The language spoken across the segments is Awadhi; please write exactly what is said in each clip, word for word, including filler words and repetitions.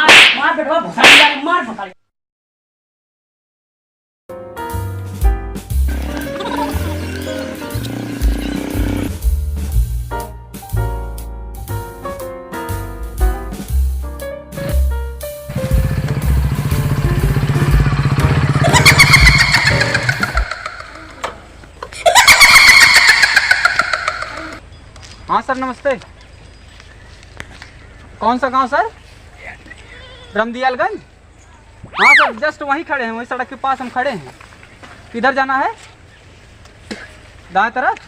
मार, मार बेटवा, भोसड़ी वाली, मार भोसड़ी। हाँ सर, नमस्ते। कौन सा गांव सर? रमदियालगंज? हाँ सर, just वहीं खड़े हैं, वहीं सड़क के पास हम खड़े हैं। किधर जाना है? दाएं तरफ?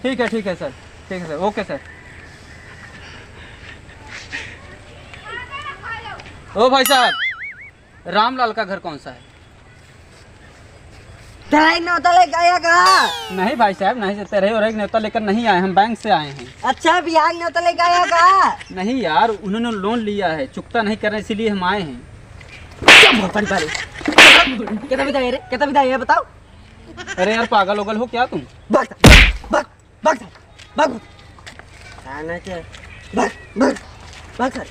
ठीक है, ठीक है सर, ठीक है सर, OK सर। ओ भाई साहब, रामलाल का घर कौन सा है? तेरा एक न्योता लेके आया का? नहीं भाई साहब, नहीं, तेरे और एक न्योता लेकर नहीं आए, हम बैंक से आए हैं। अच्छा, बियाह न्योता लेके आया का? नहीं यार, उन्होंने लोन लिया है, चुकता नहीं कर रहे, इसीलिए हम आए हैं। क्या बहुत बड़ी बात है। कितना भी दे रे, कितना भी दे रे, बताओ। अरे यार, पागल ओगल हो क्या तुम? भाग, भाग, भाग, भाग, भाग, भाग। आना क्या? भाग, भाग, भाग, सर।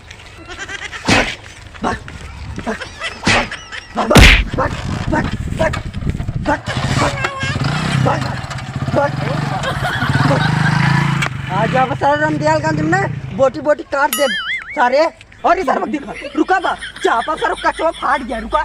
भाग, भाग, भाग, भाग, भाग, भाग, भाग, भाग, भाग, भाग, भाग, भाग, भाग। आ जा बस, सारे रमदियालगंज में बोटी बोटी काट दे सारे। और इधर मत दिखा, रुका बा, चापा सर कचवा फाट गया, रुका।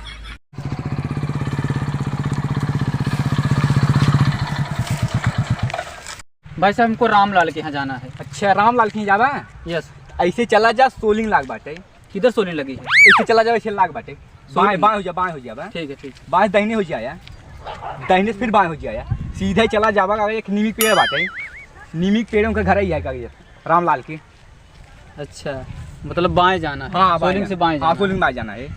भाई साहब, हमको रामलाल के यहाँ जाना है। अच्छा, रामलाल के यहाँ जाबा? Yes। ऐसे चला जा, सोलिंग लाग बाटे। किधर सोलिंग लगी है? ऐसे चला जाओ, ऐसे लाग बाटे। सोलिंग? बाएं, बाएं हो जा, बाएं हो जा, बाएं। ठीक है, ठीक। बाएं, दाहिने हो जाया, दाहिने से फिर बाएं हो जाया, सीधे चला जाबा, एक नीमी के पेड़ बाटे, नीमी के पेड़ उनका घर ही है, का ये, रामलाल के। अच्छा, मतलब बाएं जाना है, हाँ, बाएं सोलिंग से जाना। बाएं हाँ, जाना है। सोलिंग बाएं जाना है।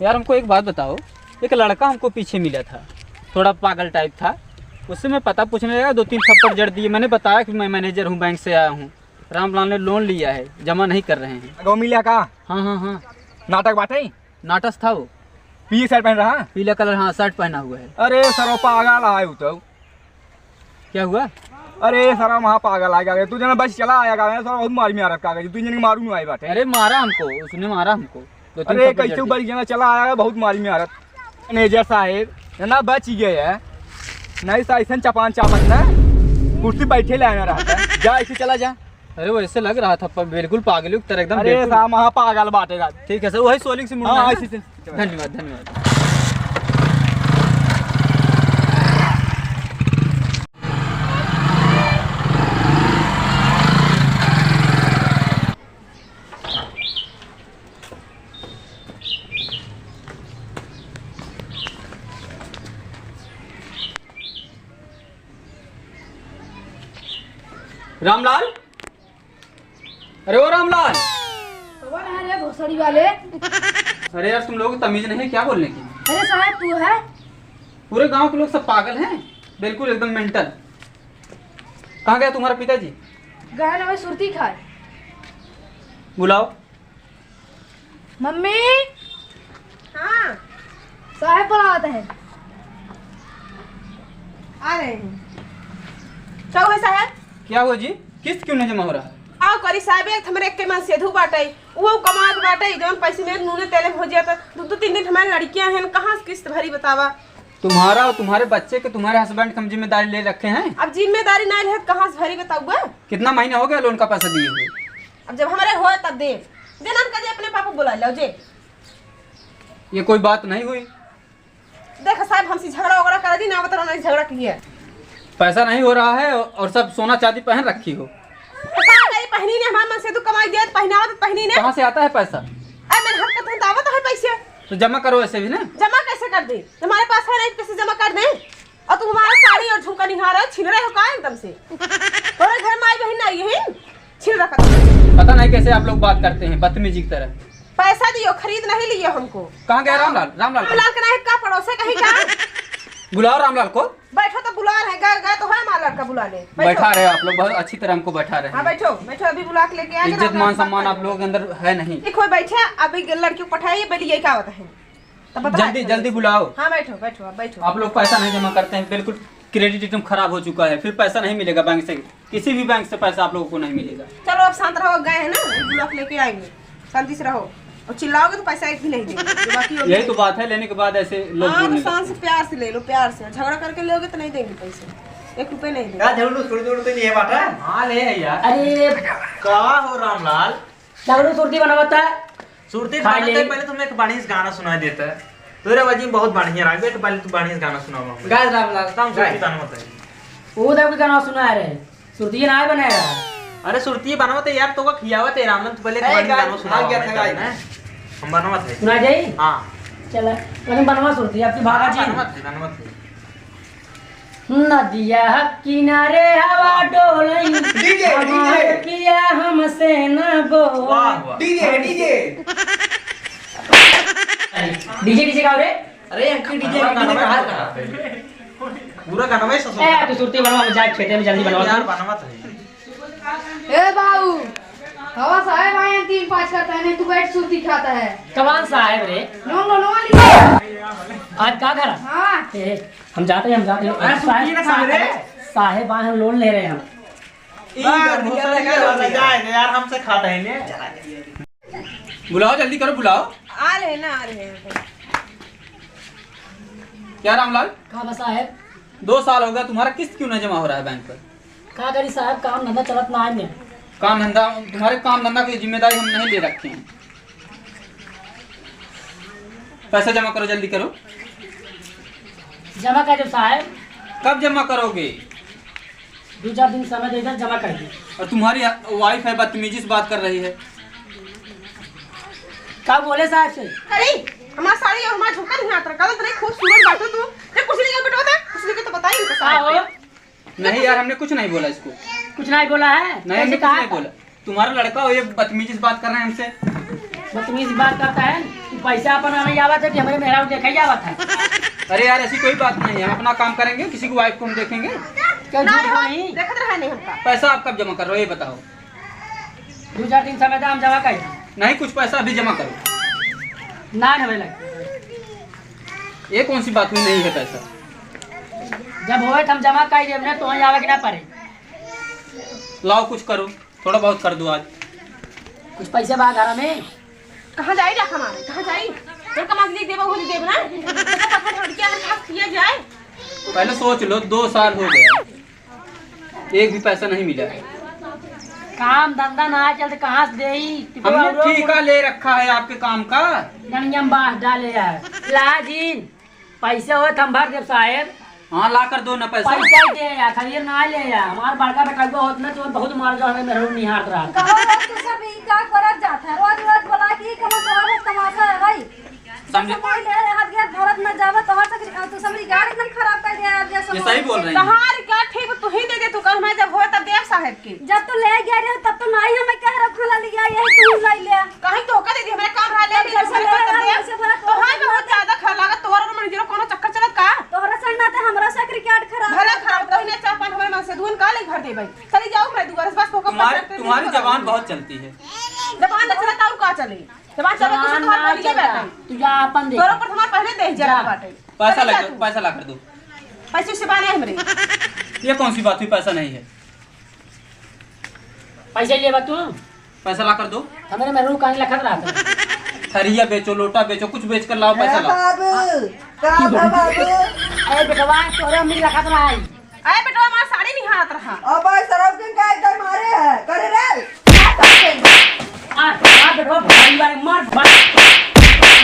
यार, हमको एक बात बताओ, एक लड़का हमको पीछे मिला था, थोड़ा पागल type था, उससे मैं पता पूछने लगा, दो तीन थप्पड़ जड़ दिए। मैंने बताया कि मैं manager हूँ, बैंक से आया हूँ, रामलाल ने लोन लिया है, जमा नहीं कर रहे हैं। गाँव मिला का? हाँ, हाँ, हाँ। नाटक बाटे? नाटक था वो। पीला shirt पहन रहा? पीला colour, हाँ, shirt पहना हुआ है। अरे सर, वो पागल आए हो तो। क्या हुआ? अरे सारा महा पागल आ गया, तू जना बस चला आया का, सारा बहुत मारी मारत का, तू जन मारू नहीं आए बाटे। अरे मारा हमको, उसने मारा हमको, दो तीन अरे थप्पड़ जड़ कैसे दिए। बस जना चला आया, बहुत मारी मारत। Manager साहेब, ना बच गए है, नहीं सा ऐसन चपान चापत ना, कुर्सी बैठे ले आना रहता है। जा ऐसे चला जा। अरे वो ऐसे लग रहा था, पर बिल्कुल पागल की तरह एकदम अरे बिल्कुल। साहब, महा पागल बाटे का। ठीक है सर, वही सोलिंग से मुड़ना हाँ, है ना? ऐसे, ऐसे। धन्यवाद, धन्यवाद। रामलाल, अरे ओ रामलाल। कौन है रे भोसड़ी वाले? अरे यार, तुम लोगों को तमीज नहीं है क्या बोलने की? अरे साहब, तू है? पूरे गांव के लोग सब पागल हैं, बिल्कुल एकदम mental। कहाँ गया तुम्हारा पिताजी? गया ना भाई, सुरती खाए। बुलाओ। मम्मी। हाँ। साहेब बुलावत है। आ रहे हैं। का हुआ साहेब? क्या हुआ जी? किस्त क्यों नहीं जमा हो रहा है? आओ करी साहेब, एक हमरे एक के मन सेधु बाटे, वो कमात बाटे, जौन पैसे में नूने तेले में हो जाता, दो दो तीन दिन हमारे लड़कियां हैं, कहाँ से किस्त भरी बतावा? तुम्हारा और तुम्हारे बच्चे के, तुम्हारे husband के हम जिम्मेदारी ले रखे हैं। अब जिम्मेदारी ना ले, कहाँ से भरी बताउआ? कितना महीना हो गया लोन का पैसा दिए हुए? अब जब हमारे होए तब दे। जे नाम का जे अपने पापा बुला लो जे। ये कोई बात नहीं हुई। देख साहब, हमसे झगड़ा वगड़ा कर दी ना, बता नहीं झगड़ा किया। पैसा नहीं हो रहा है और सब सोना चांदी पहन रखी हो। तो का करी, पहनी ने हमारे मन से तू कमाई दे, पहनावा तो पहनी ने। कहाँ से आता है पैसा? अरे मैंने हरकत है तो आवत है पैसे। तो जमा करो ऐसे भी ना। जमा कैसे कर दे? तुम्हारे पास है नहीं, पैसे जमा कर दे। और तुम हमारा साड़ी और झुमका निहार रहे हो, छीन रहे हो का एकदम से? तोरे घर में आई बहन आई है, छीन रखा था। पता नहीं कैसे आप लोग बात करते हैं बदतमीजी की तरह। पैसा दियो, खरीद नहीं लियो हमको। कहाँ गया रामलाल? रामलाल रामलाल के नहीं का पड़ोसे कहीं का? बुलाओ रामलाल को। बैठो तो बुला रहे, गए गए तो है हमारा लड़का बुला ले। बैठो। बैठा रहे आप लोग, बहुत अच्छी तरह हमको बैठा रहे हाँ हैं। बैठो बैठो, अभी बुला के लेके आएंगे इज्जत रामलाल मान से सम्मान बात आप लोगों के अंदर है नहीं। ठीक हो बैठे, अभी लड़की को पठाइए, बोलिए क्या होता है। तो बताओ जल्दी, जल्दी बुलाओ। हाँ, बैठो, बैठो, अब बैठो। आप लोग पैसा नहीं जमा करते हैं, बिल्कुल credit एकदम खराब हो चुका है, फिर पैसा नहीं मिलेगा बैंक से, किसी भी बैंक से पैसा आप लोगों को नहीं मिलेगा। चलो, अब शांत रहो, गए हैं ना, ब्लॉक लेके आएंगे, शांति से रहो। और चिल्लाओगे तो पैसा एक भी नहीं देंगे। जो बाकी होगा। यही तो बात है, लेने के बाद ऐसे लोग हाँ, बोलने तो शांत से, लगते हैं। प्यार से ले लो, प्यार से। झगड़ा करके लोगे तो नहीं देंगे पैसे, एक रुपये नहीं देंगे। का झगड़ू, सुरती उरती नहीं है बाटा? हाँ, ले है यार। अरे का हो रामलाल? झगड़ू सुरती बनावता है। सुरती खा बनाते ले। पहले तुमने एक बढ़िया गाना सुना देता है। तोरे आवाज में बहुत बढ़िया लगे, तो पहले तू बढ़िया गाना सुनावा हमको। गाय रामलाल, कौन सा गाय? सुरती बनावता है। वो देख के गाना सुना रहे। सुरतिये ना बनाया। अरे सुरतिये बनावत है यार, तोका खियावत है रामन, तू पहले ए, गाना सुनावा, आ गया था, गाना। हम बनावत है। सुना जाई? हाँ। चला, लेकिन बनवा सुरती, आपकी भागा जी। हाँ, बनवत है, बनवत है। नदिया किनारे हवा डोलई, DJ, हमार DJ। पिया हमसे ना बोल। वाह, वाह। DJ, DJ। DJ, DJ गाओ रे। अरे, अंकल, DJ, हाँ, DJ, गाना कहाँ, कहाँ? पूरा गाना में ससुर। ए, तू सुरती बनवा, हम जाए खेते में जल्दी बनवा। यार, बनवा तो है। ए बाबू, हवा साहेब आए हैं, तीन पाँच करता है, नहीं तू बैठ सुरती खाता है। कौन साहेब रे? लोन, लोन, लोन लिया। आज का घर? हाँ। ए, हम जाते हैं, हम जाते हैं। अरे, सुरती ना साहेब। साहेब आए हैं, लोन ले रहे हैं हम। ई बार घर भूसा भूसा निकाल निकाल दिया। जाए, यार, हमसे खाता है ने। बुलाओ, जल्दी करो, बुलाओ। आ रहे ना, आ रहे हैं। क्या रामलाल? का बा साहेब? दो साल हो गया, तुम्हारा किस्त क्यों नहीं जमा हो रहा है बैंक पर? का करी साहेब, काम धंधा चलत ना है ने। काम धंधा, तुम्हारे काम धंधा की जिम्मेदारी हम नहीं ले रखे हैं। पैसा जमा करो, जल्दी करो। जमा कर दो साहेब। कब जमा करोगे? दो चार दिन समय दे दे, जमा कर दे। और तुम्हारी वाइफ है, बदतमीजी से बात कर रही है। का बोले साहेब से? अरे, हमार साड़ी और हमार झुमका नहीं हाथ रखा, तो इतनी खूबसूरत बाटू तू। ये कुछ नहीं कर बेटा, बता। कुछ नहीं कर तो बताइए इनको का साहब हो? पे। नहीं यार, हमने कुछ नहीं बोला इसको। कुछ नहीं बोला है? नहीं, कैसे हमने कुछ कहा? नहीं बोला। तुम्हारा लड़का हो, ये बदतमीजी से बात कर रहे हैं हमसे। बदतमीजी बात करता है? तू पैसा अपन नहीं आवत है कि हमारे मेहरारू देखे ही आवत है? अरे यार, ऐसी कोई बात नहीं है, हम अपना काम करेंगे, किसी की वाइफ को हम देखेंगे। क्या झूठ नहीं, बोली? देखत रहे नहीं हमका। पैसा आप कब जमा कर रहे हो, ये बताओ। दो चार दिन समय दे, हम जमा कर। नहीं, कुछ पैसा अभी जमा करो। ना, ना, भाई, लग। ये कौन सी बात हुई, नहीं है पैसा? जब होए तो हम जमा कर देब ना, तो वहीं आवे के ना पड़े। लाओ, कुछ करो, थोड़ा बहुत कर दो आज। कुछ पैसे बा घर में? कहाँ जाई रख हमारे, कहाँ जाई? और कमा के देबो, वो देब ना। तो पता थोड़ी क्या हम खा पिया जाए। पहले सोच लो, दो साल हो गया, एक भी पैसा नहीं मिला है। काम धंधा ना चलते, कहाँ से देई? हमने और ठेका ले रखा है आपके काम का। गंगम बास डाले यार। लाजिन, पैसे होत हम भर देब साहेब। हाँ, ला कर दो ना पैसा। पैसा दे यार, खाली ना ले यार। हमार बड़का बेटा को होत ना, तो बहुत मार जो हमें मेहरारू निहारत रहा। कहो रोज तू सब ई का करत जात है? रोज रोज बोला कि कहाँ तमाशा है भाई? समझे? जैसे कोई ले, हाथ गैस भरत न जावे, तोहर से, तू सब रिकॉर्ड एकदम खराब कर दिया यार, जैसे ये सही बोल रही है। तहार का ठीक तू ही दे दे, तू कल मैं जब होए तब देव साहब के। जब तू ले गया रहे, तब तो नाई हमें कह रखा ला लिया, यही तू लाई ले। कहीं तो का दे दे, हमारे काम रहा ले तब दे, जैसे हमारे ले काम रहा, देव। वैसे भरत तोहार बहुत ज्यादा खा लागत, तोहर और मैनेजर कोनो चक्कर चलत का? तोहरा संग ना ते हमरा से रिकॉर्ड खराब भला कर खराब दे। तू ने चार पाँच हमारे मन से दुन का ले भर दे भाई। चली जाओ, मैं दुआर से बस होकर तुम्हारी, पकड़ के तुम्हारी दूर जबान करो। बहुत चलती है। जबान न चलत और का चले? जबान चलत तो जबान तोहार ना पहिले चलता। बैठे। तू जा अपन देख। तोरो पर हमार पहिले देख जरा जा। बाटे। पैसा चली ला जा कर, तू। पैसा ला कर दो। पैसे से बाने हमरे। ये कौन सी बात हुई, पैसा नहीं है? पैसे लेबा तू? पैसा ला कर दो। हमरे में रू कान लखत रहा था। थरिया बेचो, लोटा बेचो, कुछ बेच कर लाओ, पैसा ए लाओ। बाबू, का बा बाबू? ए बेटवा, तोरे अम्मी लखत रहा है। अरे बेटवा, हमार साड़ी निहारत रहा। अब भाई सरब के का एकदम मारे है। करे रे। आ, आ बेटवा, भारी वाले मार, मार।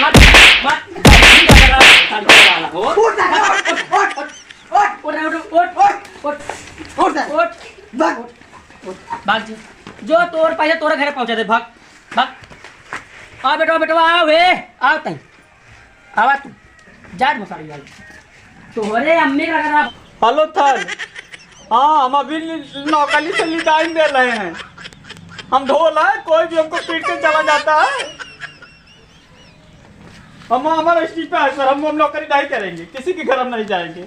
मार, मार। साड़ी वाला हो। उठ, उठ, उठ, उठ, उठ। उठ, उठ, उठ, उठ। उठ, उठ। उठ। भाग। उठ। भाग जी। जो तोर पैसा तोरे घरे पहुंचा दे, भाग, भाग। आ बेटवा, बेटवा, आओ हे, आओ तई। आवा तू, जा मसारी वाली। तोहरे अम्मी का लग रहा। हेलो सर, हाँ, हम अभी नौकरी से रिजाइन दे रहे हैं। हम ढोल है, कोई भी हमको पीट के चला जाता है, हम हमारा इस्तीफा है सर, हम, हम नौकरी नहीं करेंगे, किसी के घर हम नहीं जाएंगे।